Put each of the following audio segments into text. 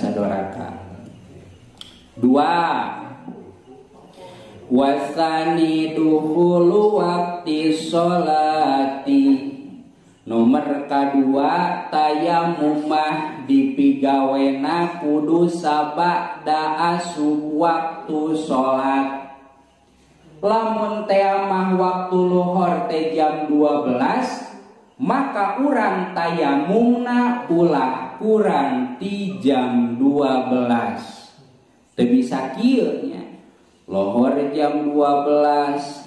biasa doraka. Dua, wasani duhulu wakti sholati. Nomor kadua tayamumah dipigawena kudu sabada asup waktu sholat. Lamun teamah waktu lohor teh jam 12, maka urang tayamumna ulah kurang ti jam 12. Teu bisa kieu nya. Lohor jam 12,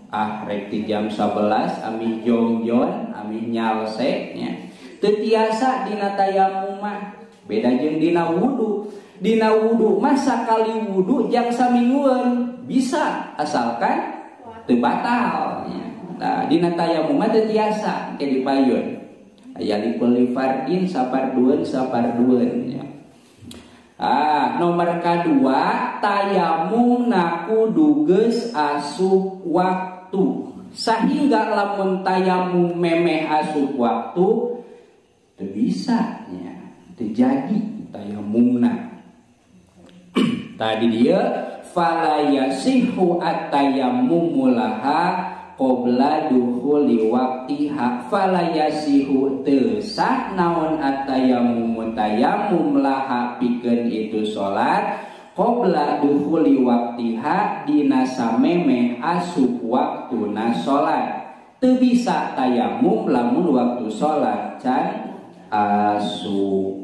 ah rek ti jam 11 amih jongjon, amih nyalse nya. Teu tiasa dina tayamum mah. Beda jeung dina wudu. Dina wudu mah sakali wudu jang saminggueun bisa asalkan teu batal nya. Nah, dina tayamum mah teu tiasa ke dipayun. Aya likulli fardin sapardueun sapardueun nya. Ah, nomor kedua tayamumna kudu geus asup waktu. Sehingga lamun tayamum memeh asup waktu teu bisa nya, teu jadi tayamumna. Tadi dia fala yasihu at-tayammumu laha qabla dukhuli waqtiha. Fala yasihu teu sah naon at-tayammumu tayamum laha pikeun itu salat qabla dukhuli waqtiha dina samemeh asup waktuna salat. Teu bisa tayamum lamun waktu salat can asup.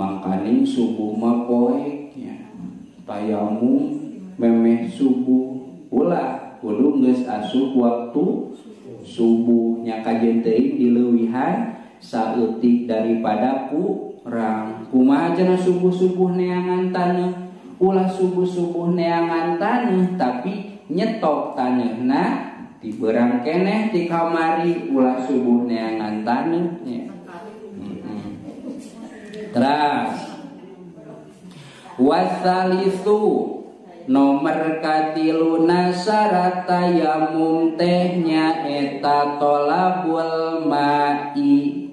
Mangkaning subuh mah poek nya. Tayamum memeh subuh ulah kudu geus asup waktu subuh nya kajen teuing dileuwihan saeutik daripada kurang. Kumaha cenah subuh-subuh neangan taneuh? Ulah subuh-subuh neangan taneuh tapi nyetok taneuhna ti beurang keneh ti kamari, ulah subuh neangan taneuh nya. Terus wasalisu nomor katiluna syarat tayamum teh nyaeta tolabul ma'i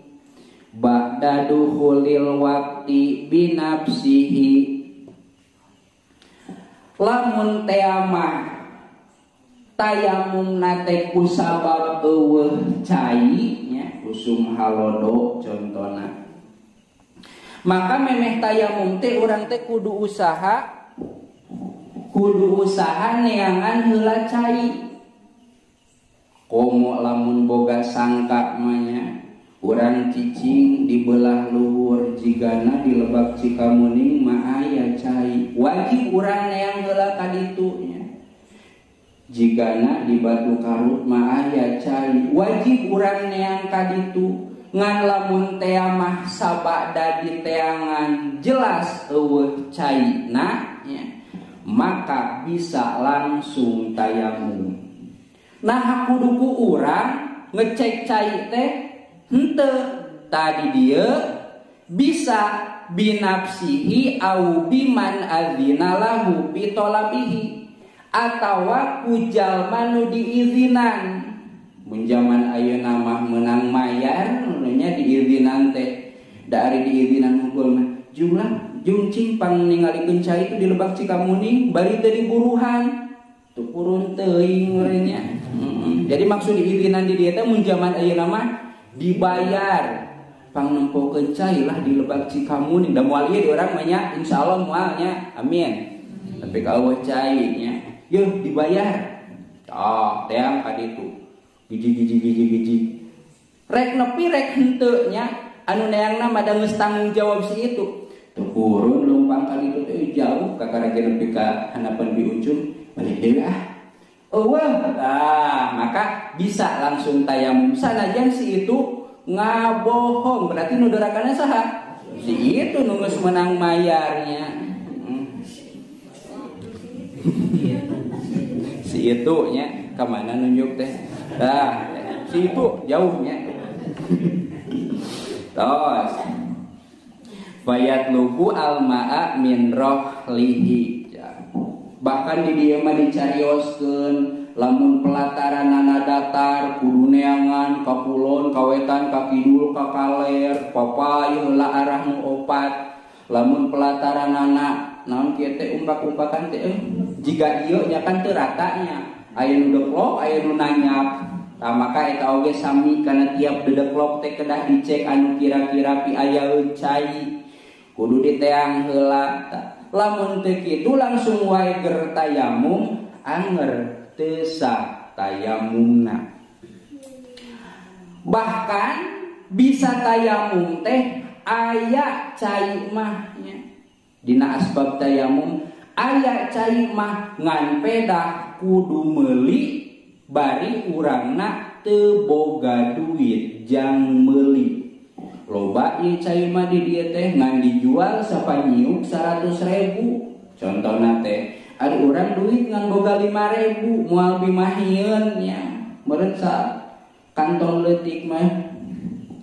ba'da dukhulil waqti binafsihi. Lamun teamah tayamumna teh kusabab eueuh cai nya, usum halodo contona, maka memeh tayamum teh urang teh kudu usaha neangan heula cai. Komo lamun boga sangka mah nya, urang cicing di belah luhur jigana di Lebak Cikamuning mah aya cai, wajib urang neang heula ka ditu nya. Jigana di Batu Karut mah aya cai, wajib urang neang ka ditu. Ngan lamun teamah sabada di teangan jelas eueuh caina nya, maka bisa langsung tayamum. Nah kudu ku urang ngecek cai teh henteu. Tadi dia bisa binafsihi au biman adzina lahu bi talabihi atawa ku jalma nu diizinan. Mun jaman ayeuna mah meunang mayar nya diizinan teh, da ari diizinan hungkul mah jumlah jungcing pang ningalikeun cai itu di Lebak Cikamuning bari teu diburuhan teu purun teuing nya. Jadi maksud diizinan di dieu teh mun jaman ayeuna mah dibayar pang nempokeun cai lah di Lebak Cikamuning, da moal ieu di urang mah nya insyaallah moal nya, amin. Tapi kalau cai nya yeuh dibayar tah teang ka ditu giji rek nepi rek henteu nya, anu neangna mah da geus tanggung jawab si itu. Teu purun leumpang ka ditu teh jauh kakara ge nepi ka handapeun bi ucum balik deui ah. Eueuh, ah maka bisa langsung tayamum sanajan si itu ngabohong, berarti nu dorakana saha? Si itu nu geus meunang mayarnya. Si itu nya ka mana nunjuk teh? Nah, si itu jauhnya. Tos. Fayatlubu alma'a min rohlihi. Bahkan di dieu mah dicarioskeun lamun pelataranana datar kudu neangan ka kulon, ka wetan, ka kidul, ka kaler, papayeuh heula arah nu opat. Lamun pelataranana naon kieu teh umpak-umpakan teh jiga ieu nya kan teu rata nya. Aya nu deklok, aya nu nanyap. Tah maka eta oge sami kana tiap dedeklok teh kedah dicek anu kira-kira piayaeun cai. Kudu diteang heula. Lamun teu kitu langsung wae ger tayamum anger teu sah tayamumna. Bahkan bisa tayamum teh aya cai mah nya. Dina asbab tayamum aya cai mah ngan pedah kudu meuli bari urangna teu boga duit jang meuli. Loba ieu cai mah di dieu teh ngan dijual sapanyiuk 100.000. Contohna teh ari urang duit ngan boga 5.000 moal bimahieun nya. Meureun sa kantong leutik mah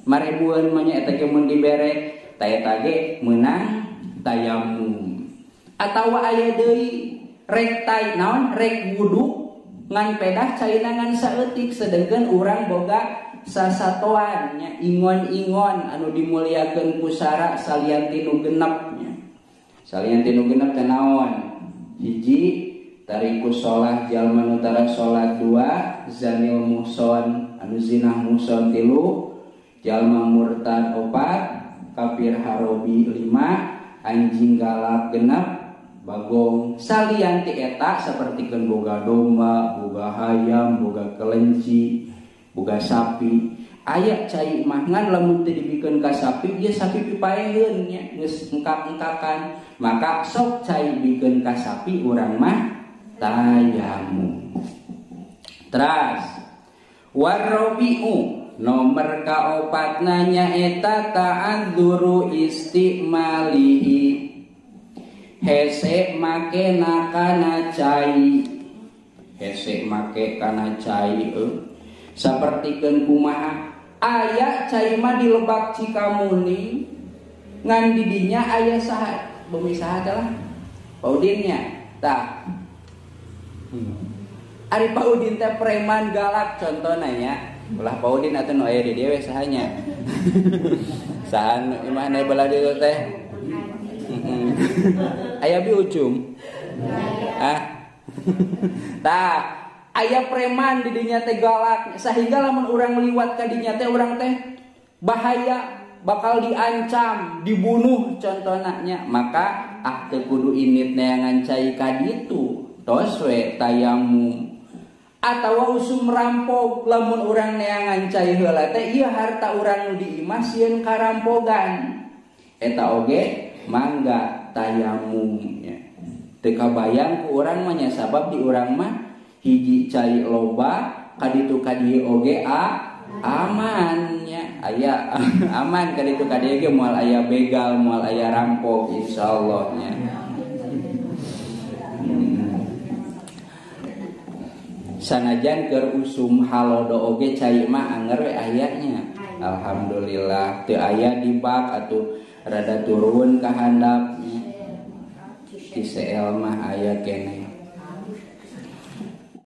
5.000-an mah nya eta ge mun dibere ta eta ge meunang tayamum. Atawa aya deui rek tay naon rek wudu ngan pedah caina ngan saeutik sedengkeun urang boga sasatoan nya ingon-ingon anu dimuliakeun ku sara salian ti nu genep nya. Salian ti nu genep teh naon? Hiji tariku sholat jalma nu tara sholat, dua zanil muhson anu zinah muhson, tilu jalma murtad, opat kafir harobi, lima anjing galak, genep bagong. Salian ti eta sapertikeun boga domba, boga hayam, boga kelenci, boga sapi. Aya cai mah ngan lamun teu dibikeun ka sapi ieu sapi pipaeheun nya geus engkak-engkakan. Maka sok cai bikeun ka sapi urang mah tayamum. Teras warrobi'u nomor kaopatna nyaeta ta'adzuru istimalihi. Hese make kana cai. Hese make kana cai sapertikeun kumaha aya cai mah di Lebak Cikamuni ngan di dinya aya saha bumi saha teh lah Pak Udin nya tah. Ari Pak Udin teh preman galak contohna nya. Ulah Pak Udin atuh nu aya di dieu we saha nya. Saha nu imahna belah dieu teh. Aya bi ucum. Ah. Tah, aya preman di dinya teh galak sehingga lamun urang liwat ka dinya teh urang teh bahaya, bakal diancam, dibunuh contohna nya. Maka ah teu kudu init neangan cai ka ditu. Tos we tayamum. Atawa usum rampok lamun urang neangan cai heula teh ieu harta urang nu di imah sieun karampogan. Eta oge mangga tayamum nya. Teu kabayang ku urang mah nya sabab di urang mah hiji cai loba kaditu ka dieu oge aman nya. Aya aman kaditu ka dieu ge moal aya begal, moal aya rampok insyaallah nya. Sanajan keur usum halodo oge cai mah anger we aya nya. Alhamdulillah teu aya di bak atuh rada turun ka handap. Di CL mah aya keneh.